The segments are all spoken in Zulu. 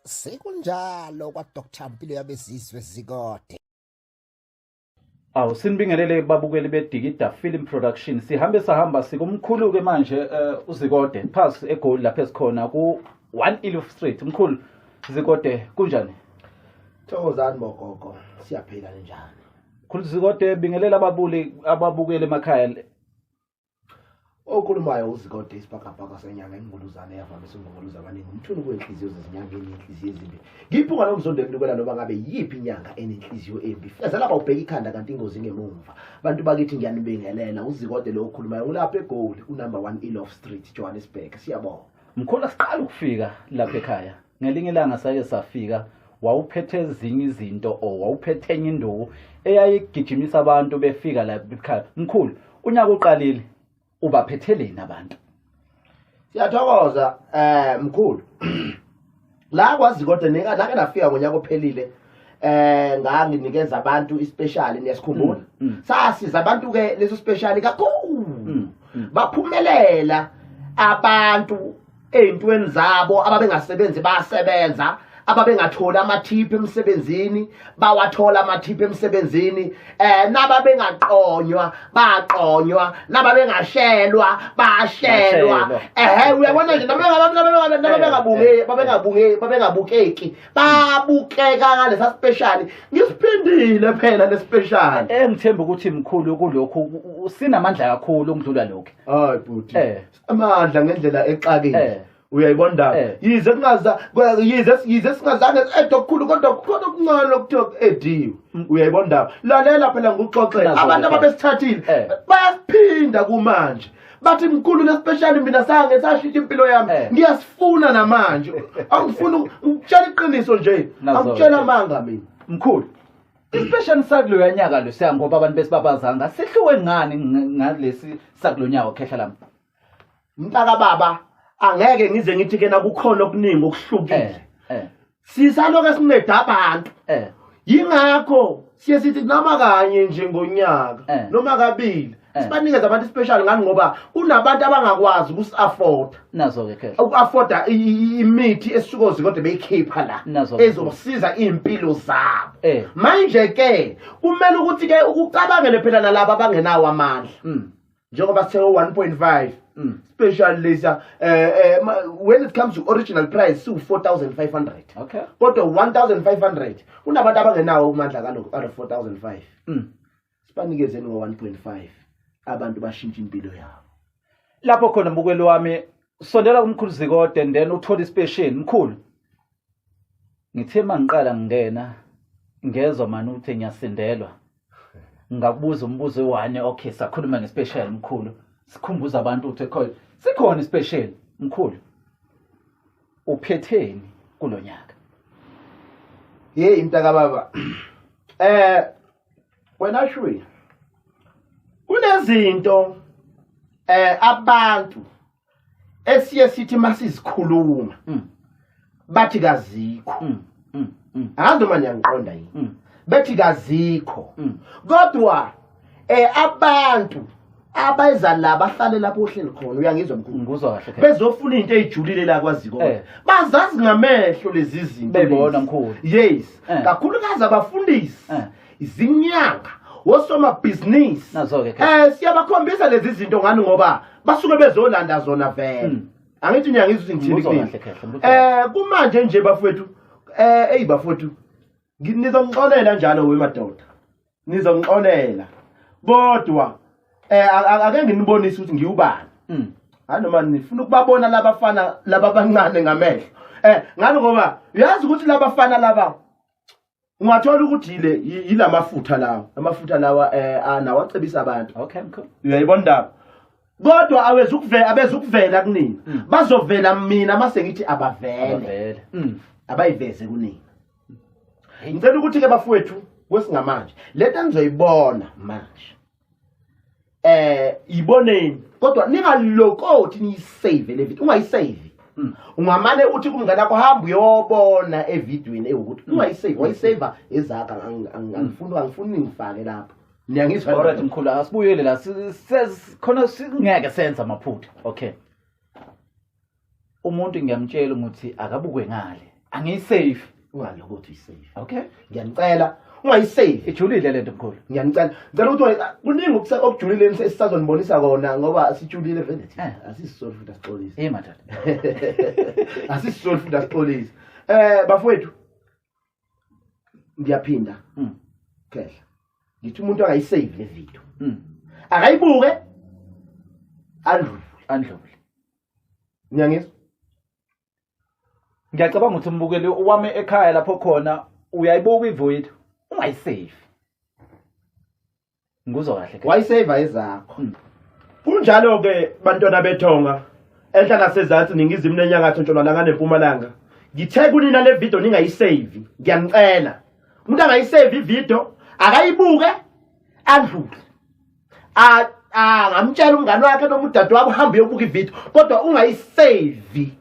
Sekunjalo kwa Dr Mpilo yabezizwe Zikode. Awu, sinibingelele babukeli beDikida Film Production. Sihambe sahamba sikumkhulu ke manje, uZikode phasi eGoli lapha esikhona ku 1 Eloff Street. Mkhulu Zikode, kunjani? Thokozani bogogo, siyaphila, njani? Mkhulu Zikode, bingelela ababuli ababukeli emakhaya. Okhulumayo uZikode, isibhakabhaka senyanga, inguluzane eyavamise ungunguluza abaningi, umthuni kwenhliziyo zezinyangeni, inhliziyo ezimbi. Ngiphunga nomzondo emnukela noma ngabe yiphi inyanga enenhliziyo embi. Fezela bawubheka ikhanda kanti ingozi ingemumva. Bantu bakithi, ngiyanibingelela. UZikode lo okhulumayo, ngilapha eGoli, unumber 1 Eloff Street, Johannesburg. Siyabonga. Mkhulu, asiqala ukufika lapha ekhaya. Ngelinye ilanga sake safika, wawuphethe ezinye izinto or wawuphethe enye induku eyayigijimisa abantu befika lapha ekhaya. Mkhulu, unyaka uqalile, ubaphetheleni abantu? Siyathokoza, mkhulu. La kwaZikode nika nake nafika ngonyaka ophelile, nganginikeza abantu ispecial, niyasikhumbula? Sasiza abantu ke leso special kakhulu. Baphumelela abantu ey'ntweni zabo, ababengasebenzi bayasebenza, ababengatholi amathiphu emsebenzini bawathola amathiphu emsebenzini, nababengaqonywa baqonywa, nababengashelwa bashelwa. Bashelwa. Ehe, uyabona nje, nababengabukeki babengabukeki babukeka ngalesa special. Ngisiphindile phela le special. Engithemba ukuthi mkhulu, kulokhu sinamandla kakhulu ukudlula lokhu. Hayi bhuti, amandla ngendlela exakile. Uyayibona ndaba? Yize kungaza yize singazange ede okukhulu, kodwa kukhona okuncane okuthiwa ediwe. Uyayibona ndaba? Lalela phela, ngikuxoxele. Nazo-ke Abantu phela. ababesithathile bayasiphinda kumanje, bathi, "Mkhulu, lespecial mina sange sashintsha impilo yami. Ngiyasifuna namanje." Angifuni ngikutshela iqiniso nje. Nazo-ke. Angikutshela amanga mina. Mkhulu, ispecial sakuloya nyaka lo siya ngoba abantu besibabazanga sihluke ngani ngalesi sakulo nyaka, khehla lami? Mntaka baba, angeke ngize ngithi kena kukhona okuningi okuhlukile. Sisaloke sinceda abantu. Yingakho siye sithi noma kanye nje ngonyaka, noma kabili, sibanikeze abantu special. Ngani? Ngoba kunabantu abangakwazi ukusi-afforda, Nazo-ke khehla. uku-afforda imithi esisukozi kodwa beyikhipha la Nazo-ke. ezosiza iy'mpilo zabo. Manje ke kumele ukuthi ke ukucabangele phela nalabo abangenawo amandla, njengoba sithe 1.5 special lesa, when it comes to original price siwu 4500, kodwa 1500 kunabantu abangenawo amandla kaloko out of 4005. Sibanikezeni ngo-1.5, abantu bashintsha impilo yabo. Lapho khona, mbukeli wami, sondela kumkhulu Zikode and then uthole ispecial. Mkhulu, ngithe mangiqala ngingena, ngezwa mani ukuthi ngiyasindelwa. Ngakubuza umbuzo ewane. Okay, sakhuluma ngespecial mkhulu, sikhumbuza abantu ukuthi khona sikhona ispecial. Mkhulu, uphetheni kulo nyaka? Hey mntaka baba, wena shwi, kunezinto abantu esiye sithi masizikhuluma bathi kazikho. Angazi noma niyangiqonda yini. Bethi kazikho, kodwa abantu abeza la bahlale lapho ohleli khona, uyangizwa mkhulu? Ngikuzwa kahle, Khehla. Bezofuna into eyijulile la kwaZiko, bazazi ngamehlo lezi zinto Bebona, lezi. mkhulu. Yes, kakhulukazi abafundisi, izinyanga, wosomabhizinisi. Nazo-ke, Khehla. Siyabakhombisa lezi zinto. Ngani? Ngoba basuke bezolanda zona vele. Angithi niyangizwa ukuthi ngithini Ngikuzwa kunina? kahle, Khehla, ngikuzwa kahle. Kumanje nje bafowethu, eyi bafowethu, nizongixolela njalo wemadoda, nizongixolela, kodwa ake nginibonise ukuthi ngiwubani. Hayi, noma nifuna ukubabona labafana laba abancane ngamehlo, ngani? Ngoba uyazi ukuthi labafana laba ungathola ukuthi yile yilamafutha lawa, amafutha lawa anawacebisa abantu. Okay mkhulu. Uyayibona indaba? Kodwa awezukuvela, abezukuvela kunina. Bazovela mina mase ngithi abavele. Abavele. Abayiveze kunina. Ngicela ukuthi ke bafowethu, kwesingamanje lento enizoyibona manje, iboneni, kodwa ningalokothi niyisave le video. Ungayisave. Ungamane uthi kumngane wakho, "Hamba uyobona evidweni," ewukuthi ungayisave, wayisave ezakha. Angifuni ngifake lapho, niyangizwa? Alright mkhulu, asibuyele la. Khona singeke senza amaphutha. Okay, umuntu ngiyamtshela ukuthi akabuke ngale. Angiyisave. Ungalokothi uyisave. Okay. Ngiyanicela ungayisave. Ijulile lento mkhulu. Ngiyanicela. Ngicela ukuthi kuningi okujulile esisazonibonisa kona ngoba sijulile vele thina. Asisisoli futhi asixolise. Eh madala. Asisisoli futhi asixolise. Bafowethu ngiyaphinda. Khehla. Ngithi umuntu angayisave le video. Akayibuke andlule. Andlule. Ngiyangizwa? Ngiyacabanga ukuthi umbukeli wami ekhaya lapho khona uyayibuka ivoid ungayisave. Ngikuzwa kahle ke. Wayisave ezakho. Kunjalo ke bantwana bethonga enhla nasezantsi ningizimu nenyakatho ntshonalanga nempumalanga. Ngithe kunina le video ningayisave. Ngiyanicela. Umuntu angayisave ivideo akayibuke andlule. Angamtshela umngane wakhe noma udadewabo uhambe uyobuka ivideo kodwa ungayisave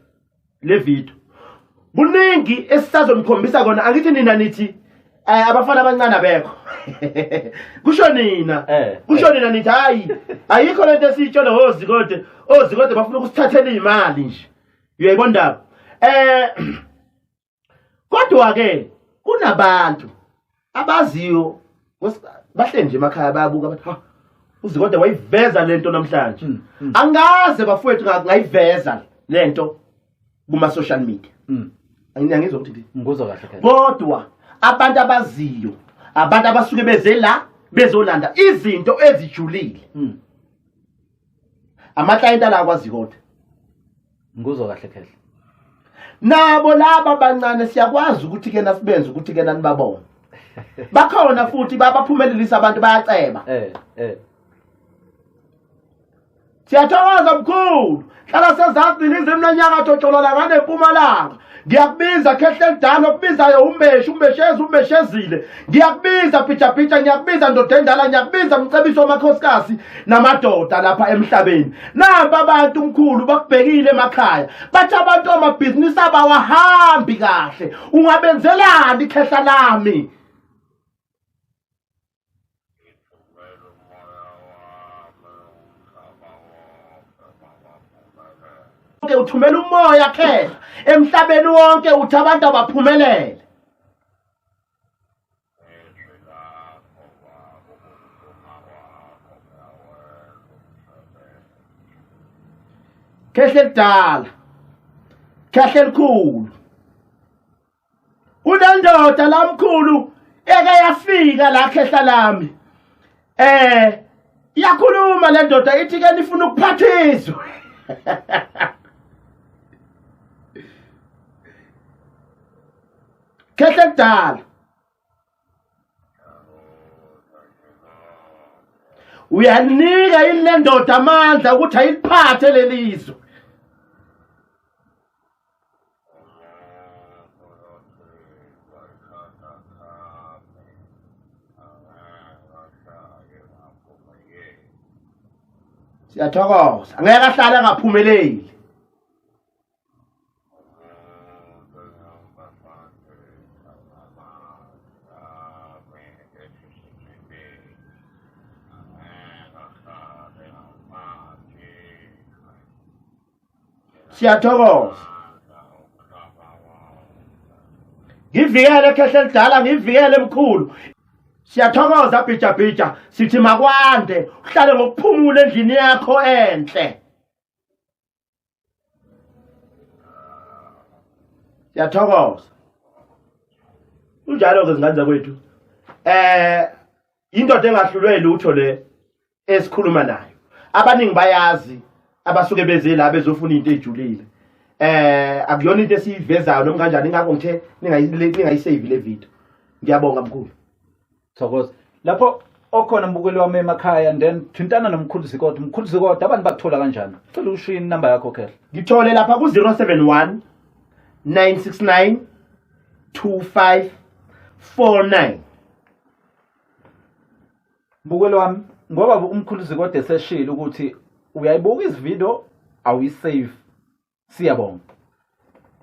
le video. Kuningi esisazomkhombisa kona. Angithi nina nithi abafana abancane abekho. Kusho nina. Kusho nina nithi hayi ayikho lento esiyitshela oZikode. OZikode bafuna ukusithathela imali nje. Uyayibona ndaba? Kodwa ke kunabantu abaziyo bahle nje emakhaya bayabuka bathi ha uZikode wayiveza lento namhlanje. Angaze bafowethu ngayiveza lento kuma social media. Angiyangizwa ukuthi ngikuzwa kahle kahle. Kodwa abantu abaziyo, abantu abasuke beze la bezolanda izinto ezijulile. Amaklayenti ala kwaZikode. Ngikuzwa kahle kahle. Nabo laba abancane siyakwazi ukuthi ke nasibenze ukuthi ke nanibabone. Bakhona futhi babaphumelelisa abantu bayaceba. Siyathokoza mkhulu. Hlala sezantsi ningizimu nenyakatho ntshonalanga nempumalanga. Ngiyakubiza khehle elidala okubizayo umbeshi umbeshezi umbeshezile. Ngiyakubiza bhijabhija, ngiyakubiza ndoda endala, ngiyakubiza mcebiso wamakhosikazi namadoda lapha emhlabeni. Nampa abantu mkhulu bakubhekile emakhaya. Bathi abantu amabhizinisi abawahambi kahle. Ungabenzelani ikhehla lami? Uthumela umoya khehla emhlabeni wonke uthi abantu abaphumelele. Khehla elidala, khehla elikhulu. Kunendoda lamkhulu eke yafika la khehla lami. Iyakhuluma le ndoda ithi ke nifuna ukuphathiswa. Khehla elidala. Uyanika yini le ndoda amandla ukuthi ayiliphathe lelizwe? Siyathokoza. Angeke ahlale angaphumeleli. Siyathokoza. Ngivikele khehla elidala, ngivikele mkhulu. Siyathokoza bhijabhija, sithi makwande, uhlale ngokuphumula endlini yakho enhle. Siyathokoza. Kunjalo ke zingane zakwethu. Indoda engahlulwe lutho le esikhuluma nayo. Abaningi bayazi abasuke beze la bezofuna into ejulile. Akuyona into esiyivezayo noma kanjani, ingakho ngithe ningayisave le video. Ngiyabonga mkhulu. Thokoza. Lapho okhona mbukeli wami emakhaya, and then thintana nomkhulu Zikode. Mkhulu Zikode, abantu bakuthola kanjani? Cela ushiye inamba yakho khehla. Ngithole lapha ku 071 969 2549. Mbukeli wami, ngoba umkhulu Zikode seshilo ukuthi uyayibuka izivideo awuyisave. Siyabonga.